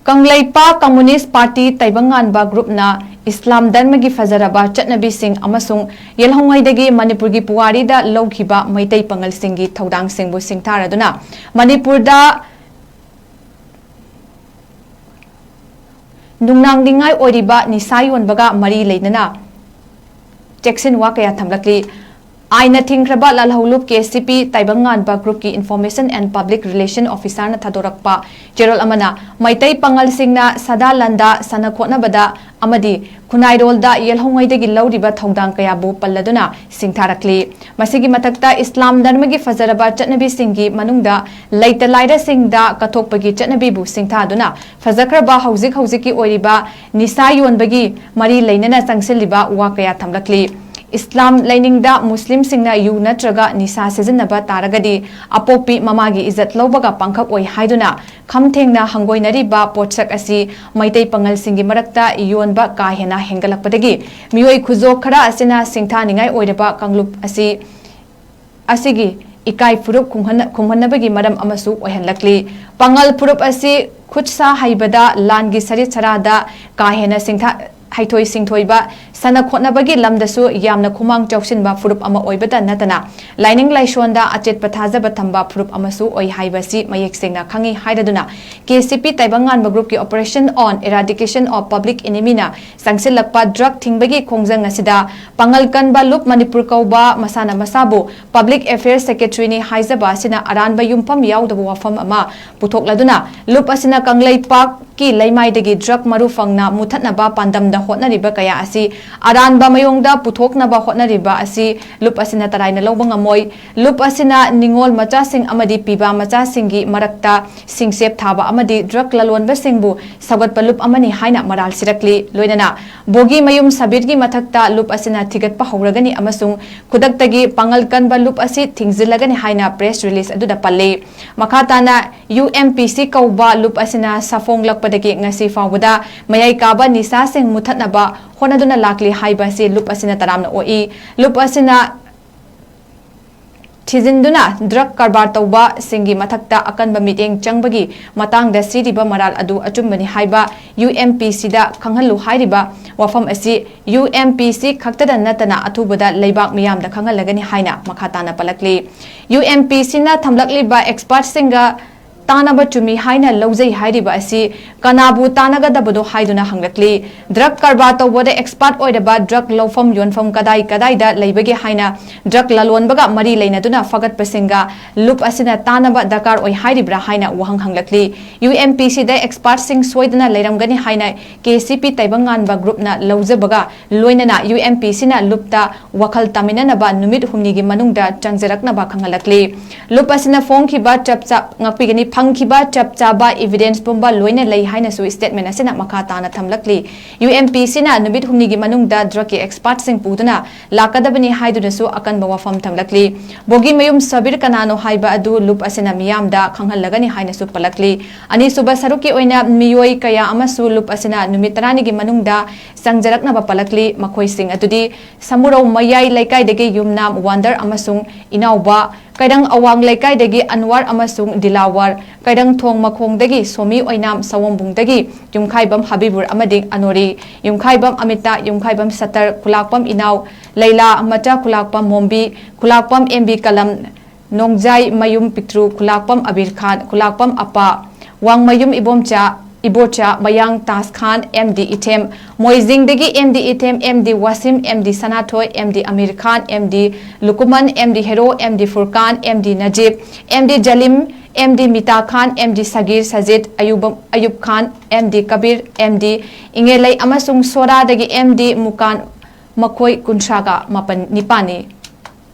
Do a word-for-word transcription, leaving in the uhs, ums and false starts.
Kangleipak communist party ꯇꯥꯏꯕꯪꯉꯥꯟꯕ ꯒ꯭ꯔꯨꯞꯅ ꯏꯁꯂꯥꯝ ꯙꯔꯃꯒꯤ ꯐꯖꯔꯕ ꯆꯠꯅꯕꯤꯁꯤꯡ ꯑꯃꯁꯨꯡ ꯌꯦꯜꯍꯧꯉꯩꯗꯒꯤ ꯃꯅꯤꯄꯨꯔꯒꯤ ꯄꯨꯋꯥꯔꯤꯗ ꯂꯧꯈꯤꯕ ꯃꯩꯇꯩ ꯄꯥꯉꯜꯁꯤꯡꯒꯤ ꯊꯧꯗꯥꯡꯁꯤꯡꯕꯨ ꯁꯤꯡꯊꯥꯔꯗꯨꯅ ꯃꯅꯤꯄꯨꯔꯗ ꯅꯨꯡꯅꯥꯡꯅꯤꯡꯉꯥꯏ ꯑꯣꯏꯔꯤꯕ ꯅꯤꯁꯥ ꯌꯣꯟꯕꯒ ꯃꯔꯤ ꯂꯩꯅꯅ ꯆꯦꯛꯁꯤꯟꯋꯥ ꯀꯌꯥ ꯊꯝꯂꯛꯂꯤ꯫ ꯑꯥꯏꯟꯅ ꯊꯤꯡꯈ꯭ꯔꯕ ꯂꯥꯜꯍꯧꯂꯨꯞ ꯀꯦ ꯁꯤ ꯄꯤ ꯇꯥꯏꯕꯪꯉꯥꯟꯕ ꯒ꯭ꯔꯨꯞꯀꯤ ꯏꯟꯐꯣꯔꯃꯦꯁꯟ ꯑꯦꯟ ꯄꯕ꯭ꯂꯤꯛ ꯔꯤꯂꯦꯁꯟ ꯑꯣꯐꯤꯁꯥꯔꯅ ꯊꯥꯗꯣꯔꯛꯄ ꯆꯦꯔꯣꯜ ꯑꯃꯅ ꯃꯩꯇꯩ ꯄꯥꯉꯜꯁꯤꯡꯅ ꯁꯗꯥ ꯂꯟꯗꯥ ꯁꯥꯟꯅ ꯈꯣꯠꯅꯕꯗ ꯑꯃꯗꯤ ꯈꯨꯟꯅꯥꯏꯔꯣꯜꯗ ꯌꯦꯜꯍꯧꯉꯩꯗꯒꯤ ꯂꯧꯔꯤꯕ ꯊꯧꯗꯥꯡ ꯀꯌꯥꯕꯨ ꯄꯜꯂꯗꯨꯅ ꯁꯤꯡꯊꯥꯔꯛꯂꯤ꯫ ꯃꯁꯤꯒꯤ ꯃꯊꯛꯇ ꯏꯁꯂꯥꯝ ꯙꯔꯃꯒꯤ ꯐꯖꯔꯕ ꯆꯠꯅꯕꯤꯁꯤꯡꯒꯤ ꯃꯅꯨꯡꯗ ꯂꯩꯇ ꯂꯥꯏꯔꯁꯤꯡꯗ ꯀꯠꯊꯣꯛꯄꯒꯤ ꯆꯠꯅꯕꯤꯕꯨ ꯁꯤꯡꯊꯥꯗꯨꯅ ꯐꯖꯈ꯭ꯔꯕ ꯍꯧꯖꯤꯛ ꯍꯧꯖꯤꯛꯀꯤ ꯑꯣꯏꯔꯤꯕ ꯅꯤꯁꯥ ꯌꯣꯟꯕꯒꯤ ꯃꯔꯤ ꯂꯩꯅꯅ ꯆꯪꯁꯤꯜꯂꯤꯕ ꯋꯥ ꯀꯌꯥ ꯊꯝꯂꯛꯂꯤ꯫ ꯏꯁꯂꯥꯝ ꯂꯥꯏꯅꯤꯡꯗ ꯃꯨꯁꯂꯤꯝꯁꯤꯡꯅ ꯌꯨ ꯅꯠꯇ꯭ꯔꯒ ꯅꯤꯁꯥ ꯁꯤꯖꯤꯟꯅꯕ ꯇꯥꯔꯒꯗꯤ ꯑꯄꯣꯛꯄꯤ ꯃꯃꯥꯒꯤ ꯏꯖꯠ ꯂꯧꯕꯒ ꯄꯥꯡꯈꯛ ꯑꯣꯏ ꯍꯥꯏꯗꯨꯅ ꯈꯝ ꯊꯦꯡꯅ ꯍꯪꯒꯣꯏꯅꯔꯤꯕ ꯄꯣꯠꯁꯛ ꯑꯁꯤ ꯃꯩꯇꯩ ꯄꯥꯉꯜꯁꯤꯡꯒꯤ ꯃꯔꯛꯇ ꯌꯣꯟꯕ ꯀꯥ ꯍꯦꯟꯅ ꯍꯦꯟꯒꯠꯂꯛꯄꯗꯒꯤ ꯃꯤꯑꯣꯏ ꯈꯨꯖꯣꯛ ꯈꯔ ꯑꯁꯤꯅ ꯁꯤꯡꯊꯥꯅꯤꯡꯉꯥꯏ ꯑꯣꯏꯔꯕ ꯀꯥꯡꯂꯨꯞ ꯑꯁꯤ ꯑꯁꯤꯒꯤ ꯏꯀꯥꯏ ꯐꯨꯔꯨꯞ ꯈꯨꯝꯍꯟꯅ-, ꯈꯨꯝꯍꯟꯅꯕꯒꯤ ꯃꯔꯝ ꯑꯃꯁꯨ ꯑꯣꯏꯍꯜꯂꯛꯂꯤ꯫ ꯄꯥꯉꯜ ꯐꯨꯔꯨꯞ ꯑꯁꯤ ꯈꯨꯠ ꯁꯥ ꯍꯩꯕꯗ ꯂꯥꯟꯒꯤ ꯁꯔꯤꯠ ꯁꯔꯥꯗ ꯀꯥ ꯍꯦꯟꯅ ꯁꯤꯡꯊꯥ-, ꯍꯩꯊꯣꯏ ꯁꯤꯡꯊꯣꯏꯕ ꯁꯥꯟꯅ ꯈꯣꯠꯅꯕꯒꯤ ꯂꯝꯗꯁꯨ ꯌꯥꯝꯅ ꯈꯨꯃꯥꯡ ꯆꯥꯎꯁꯤꯟꯕ ꯐꯨꯔꯨꯞ ꯑꯃ ꯑꯣꯏꯕꯇ ꯅꯠꯇꯅ ꯂꯥꯏꯅꯤꯡ ꯂꯥꯏꯁꯣꯟꯗ ꯑꯆꯦꯠꯄ ꯊꯥꯖꯕ ꯊꯝꯕ ꯐꯨꯔꯨꯞ ꯑꯃꯁꯨ ꯑꯣꯏ ꯍꯥꯏꯕꯁꯤ ꯃꯌꯦꯛ ꯁꯦꯡꯅ ꯈꯪꯏ ꯍꯥꯏꯔꯗꯨꯅ ꯀꯦ ꯁꯤ ꯄꯤ ꯇꯥꯏꯕꯪꯉꯥꯟꯕ ꯒ꯭ꯔꯨꯞꯀꯤ Operation on Eradication of Public Enemyꯅ ꯆꯪꯁꯤꯜꯂꯛꯄ ꯗ꯭ꯔꯒ ꯊꯤꯡꯕꯒꯤ ꯈꯣꯡꯖꯪ ꯑꯁꯤꯗ ꯄꯥꯉꯜ ꯀꯟꯕ ꯂꯨꯞ ꯃꯅꯤꯄꯨꯔ ꯀꯧꯕ ꯃꯁꯥꯅ ꯃꯁꯥꯕꯨ Public Affairs Secretaryꯅꯤ ꯍꯥꯏꯖꯕ ꯑꯁꯤꯅ ꯑꯔꯥꯟꯕ ꯌꯨꯝꯐꯝ ꯌꯥꯎꯗꯕ ꯋꯥꯐꯝ ꯑꯃ ꯄꯨꯊꯣꯛꯂꯗꯨꯅ ꯂꯨꯞ ꯑꯁꯤꯅ ꯀꯪꯂꯩꯄꯥꯛꯀꯤ ꯂꯩꯃꯥꯏꯗꯒꯤ ꯗ꯭ꯔꯒ ꯃꯔꯨ ꯐꯪꯅ ꯃꯨꯊꯠꯅꯕ ꯄꯥꯟꯗꯝꯗ ꯍꯣꯠꯅꯔꯤꯕ ꯀꯌꯥ ꯑꯁꯤ ꯑꯔꯥꯟꯕ ꯃꯑꯣꯡꯗ ꯄꯨꯊꯣꯛꯅꯕ ꯍꯣꯠꯅꯔꯤꯕ ꯑꯁꯤ ꯂꯨꯞ ꯑꯁꯤꯅ ꯇꯔꯥꯏꯅ ꯂꯧꯕ ꯉꯝꯃꯣꯏ꯫ ꯂꯨꯞ ꯑꯁꯤꯅ ꯅꯤꯉꯣꯜ ꯃꯆꯥꯁꯤꯡ ꯑꯃꯗꯤ ꯄꯤꯕꯥ ꯃꯆꯥꯁꯤꯡꯒꯤ ꯃꯔꯛꯇ ꯁꯤꯡꯆꯦꯞ ꯊꯥꯕ ꯑꯃꯗꯤ ꯗ꯭ꯔꯒ ꯂꯂꯣꯟꯕꯁꯤꯡꯕꯨ ꯁꯧꯒꯠꯄ ꯂꯨꯞ ꯑꯃꯅꯤ ꯍꯥꯏꯅ ꯃꯔꯥꯜ ꯁꯤꯔꯛꯂꯤ꯫ ꯂꯣꯏꯅꯅ ꯕꯣꯒꯤ ꯃꯌꯨꯝ ꯁꯕꯤꯔꯒꯤ ꯃꯊꯛꯇ ꯂꯨꯞ ꯑꯁꯤꯅ ꯊꯤꯒꯠꯄ ꯍꯧꯔꯒꯅꯤ ꯑꯃꯁꯨꯡ ꯈꯨꯗꯛꯇꯒꯤ ꯄꯥꯉꯜ ꯀꯟꯕ ꯂꯨꯞ ꯑꯁꯤ ꯊꯤꯡꯖꯤꯜꯂꯒꯅꯤ ꯍꯥꯏꯅ press release ꯑꯗꯨꯗ ꯄꯜꯂꯤ꯫ ꯃꯈꯥ ꯇꯥꯅ ꯌꯨ ꯑꯦꯝ ꯄꯤ ꯁꯤ ꯀꯧꯕ ꯂꯨꯞ ꯑꯁꯤꯅ ꯁꯥꯐꯣꯡꯂꯛꯄꯗꯒꯤ ꯉꯁꯤ ꯐꯥꯎꯕꯗ ꯃꯌꯥꯏ ꯀꯥꯕ ꯅꯤꯁꯥꯁꯤꯡ ꯃꯨꯊꯠꯅꯕ ꯍꯣꯠꯅꯗꯨꯅ ꯂꯥꯛꯂꯤ ꯍꯥꯏꯕ ꯑꯁꯤ ꯂꯨꯞ ꯑꯁꯤꯅ ꯇꯔꯥꯝꯅ ꯑꯣꯛꯏ꯫ ꯂꯨꯞ ꯑꯁꯤꯅ ꯊꯤꯖꯤꯟꯗꯨꯅ ꯗ꯭ꯔꯒ ꯀꯔꯕꯥꯔ ꯇꯧꯕꯁꯤꯡꯒꯤ ꯃꯊꯛꯇ ꯑꯀꯟꯕ ꯃꯤꯠꯌꯦꯡ ꯆꯪꯕꯒꯤ ꯃꯇꯥꯡꯗ ꯁꯤꯔꯤꯕ ꯃꯔꯥꯜ ꯑꯗꯨ ꯑꯆꯨꯝꯕꯅꯤ ꯍꯥꯏꯕ ꯌꯨ ꯑꯦꯝ ꯄꯤ ꯁꯤꯗ ꯈꯪꯍꯜꯂꯨ ꯍꯥꯏꯔꯤꯕ ꯋꯥꯐꯝ ꯑꯁꯤ ꯌꯨ ꯑꯦꯝ ꯄꯤ ꯁꯤ ꯈꯛꯇꯗ ꯅꯠꯇꯅ ꯑꯊꯨꯕꯗ ꯂꯩꯕꯥꯛ ꯃꯤꯌꯥꯝꯗ ꯈꯪꯍꯜꯂꯒꯅꯤ ꯍꯥꯏꯅ ꯃꯈꯥ ꯇꯥꯅ ꯄꯜꯂꯛꯂꯤ꯫ ꯌꯨ ꯑꯦꯝ ꯄꯤ ꯁꯤꯅ ꯊꯝꯂꯛꯂꯤꯕ ꯑꯦꯛꯁꯄꯥꯔꯠꯁꯤꯡꯒ ꯇꯥꯟꯅꯕ ꯆꯨꯝꯃꯤ ꯍꯥꯏꯅ ꯂꯧꯖꯩ ꯍꯥꯏꯔꯤꯕ ꯑꯁꯤ ꯀꯅꯥꯕꯨ ꯇꯥꯟꯅꯒꯗꯕꯅꯣ ꯍꯥꯏꯗꯨꯅ ꯍꯪꯂꯛꯂꯤ꯫ ꯗ꯭ꯔꯒ ꯀꯔꯕꯥꯔ ꯇꯧꯕꯗ ꯑꯦꯛꯁꯄꯥꯔꯠ ꯑꯣꯏꯔꯕ ꯗ꯭ꯔꯒ ꯂꯧꯐꯝ ꯌꯣꯟꯐꯝ ꯀꯗꯥꯏ ꯀꯗꯥꯏꯗ ꯂꯩꯕꯒꯦ ꯍꯥꯏꯅ ꯗ꯭ꯔꯒ ꯂꯂꯣꯟꯕꯒ ꯃꯔꯤ ꯂꯩꯅꯗꯨꯅ ꯐꯒꯠꯄꯁꯤꯡꯒ ꯂꯨꯞ ꯑꯁꯤꯅ ꯇꯥꯟꯅꯕ ꯗꯔꯀꯥꯔ ꯑꯣꯏ ꯍꯥꯏꯔꯤꯕ꯭ꯔꯥ ꯍꯥꯏꯅ ꯋꯥꯍꯪ ꯍꯪꯂꯛꯂꯤ꯫ ꯌꯨ ꯑꯦꯝ ꯄꯤ ꯁꯤꯗ ꯑꯦꯛꯁꯄꯥꯔꯠꯁꯤꯡ ꯁꯣꯏꯗꯅ ꯂꯩꯔꯝꯒꯅꯤ ꯍꯥꯏꯅ ꯀꯦ ꯁꯤ ꯄꯤ ꯇꯥꯏꯕꯪꯉꯥꯟꯕ ꯒ꯭ꯔꯨꯞꯅ ꯂꯧꯖꯕꯒ ꯂꯣꯏꯅꯅ ꯌꯨ ꯑꯦꯝ ꯄꯤ ꯁꯤꯅ ꯂꯨꯞꯇ ꯋꯥꯈꯜ ꯇꯥꯃꯤꯟꯅꯅꯕ ꯅꯨꯃꯤꯠ ꯍꯨꯝꯅꯤꯒꯤ ꯃꯅꯨꯡꯗ ꯆꯪꯖꯔꯛꯅꯕ ꯈꯪꯍꯜꯂꯛꯂꯤ꯫ ꯂꯨꯞ ꯑꯁꯤꯅ ꯐꯣꯡꯈꯤꯕ ꯆꯞ ꯆꯥ-, ꯉꯥꯛꯄꯤꯒꯅꯤ, ꯐꯪꯈꯤꯕ ꯆꯞ ꯆꯥꯕ ꯏꯚꯤꯗꯦꯟꯁ ꯄꯨꯝꯕ ꯂꯣꯏꯅ ꯂꯩ ꯍꯥꯏꯅꯁꯨ ꯁ꯭ꯇꯦꯠꯃꯦꯟ ꯑꯁꯤꯅ ꯃꯈꯥ ꯇꯥꯅ ꯊꯝꯂꯛꯂꯤ꯫ ꯌꯨ ꯑꯦꯝ ꯄꯤ ꯁꯤꯅ ꯅꯨꯃꯤꯠ ꯍꯨꯝꯅꯤꯒꯤ ꯃꯅꯨꯡꯗ ꯗ꯭ꯔꯒꯀꯤ ꯑꯦꯛꯁꯄꯥꯔꯠꯁꯤꯡ ꯄꯨꯗꯨꯅ ꯂꯥꯛꯀꯗꯕꯅꯤ ꯍꯥꯏꯗꯨꯅꯁꯨ ꯑꯀꯟꯕ ꯋꯥꯐꯝ ꯊꯝꯂꯛꯂꯤ꯫ ꯕꯣꯒꯤꯃꯌꯨꯝ ꯁꯕꯤꯔ ꯀꯅꯥꯅꯣ ꯍꯥꯏꯕ ꯑꯗꯨ ꯂꯨꯞ ꯑꯁꯤꯅ ꯃꯤꯌꯥꯝꯗ ꯈꯪꯍꯜꯂꯒꯅꯤ ꯍꯥꯏꯅꯁꯨ ꯄꯜꯂꯛꯂꯤ꯫ ꯑꯅꯤꯁꯨꯕ ꯁꯔꯨꯛꯀꯤ ꯑꯣꯏꯅ ꯃꯤꯑꯣꯏ ꯀꯌꯥ ꯑꯃꯁꯨ ꯂꯨꯞ ꯑꯁꯤꯅ ꯅꯨꯃꯤꯠ ꯇꯔꯥꯅꯤꯒꯤ ꯃꯅꯨꯡꯗ ꯆꯪꯖꯔꯛꯅꯕ ꯄꯜꯂꯛꯂꯤ꯫ ꯃꯈꯣꯏꯁꯤꯡ ꯑꯗꯨꯗꯤ ꯁꯃꯨꯔꯧ ꯃꯌꯥꯏ ꯂꯩꯀꯥꯏꯗꯒꯤ ꯌꯨꯝꯅꯥꯝ ꯋꯥꯟꯗꯔ ꯑꯃꯁꯨꯡ ꯏꯅꯥꯎꯕ, ꯀꯩꯔꯪ ꯑꯋꯥꯡ ꯂꯩꯀꯥꯏꯗꯒꯤ ꯑꯟꯋꯥꯔ ꯑꯃꯁꯨꯡ ꯗꯤꯂꯥꯋꯔ, ꯀꯩꯔꯪ ꯊꯣꯡ ꯃꯈꯣꯡꯗꯒꯤ ꯁꯣꯃꯤ ꯑꯣꯏꯅꯥꯝ, ꯁꯑꯣꯝꯕꯨꯡꯗꯒꯤ ꯌꯨꯝꯈꯥꯏꯕꯝ ꯍꯕꯤꯕꯨꯔ ꯑꯃꯗꯤ ꯑꯅꯣꯔꯤ, ꯌꯨꯝꯈꯥꯏꯕꯝ ꯑꯃꯤꯇꯥ, ꯌꯨꯝꯈꯥꯏꯕꯝ ꯁꯠꯇꯔ, ꯈꯨꯂꯥꯛꯄꯝ ꯏꯅꯥꯎ, ꯂꯩꯂꯥ, ꯃꯆꯥ ꯈꯨꯂꯥꯛꯄꯝ ꯃꯣꯝꯕꯤ, ꯈꯨꯂꯥꯛꯄꯝ ꯑꯦꯝ ꯕꯤ ꯀꯂꯝ, ꯅꯣꯡꯖꯥꯏ ꯃꯌꯨꯝ ꯄꯤꯛꯇ꯭ꯔꯨ, ꯈꯨꯂꯥꯛꯄꯝ ꯑꯕꯤꯔ ꯈꯥꯟ, ꯈꯨꯂꯥꯛꯄꯝ ꯑꯄꯥ, ꯋꯥꯡꯃꯌꯨꯝ ꯏꯕꯣꯝꯆꯥ, ꯏꯕꯣꯆꯥ, ꯃꯌꯥꯡ ꯇꯥꯖ ꯈꯥꯟ, ꯑꯦꯝ ꯗꯤ ꯏꯊꯦꯝ, ꯃꯣꯏꯖꯤꯡꯗꯒꯤ M D Ithem, M D Wasim, M D Sanathoi, M D Amir Khan, M D Lukman, M D Hero, M D Furkan, M D Najib, M D Jalim, M D Mita Khan, M D Sagir Sajid, Ayub-, Ayub Khan, M D Kabir, M D Ingelei ꯑꯃꯁꯨꯡ ꯁꯣꯔꯥꯗꯒꯤ M D ꯃꯨꯀꯥꯟ, ꯃꯈꯣꯏ ꯀꯨꯟꯊ꯭ꯔꯥꯒ ꯃꯥꯄꯟ, ꯅꯤꯄꯥꯟꯅꯤ꯫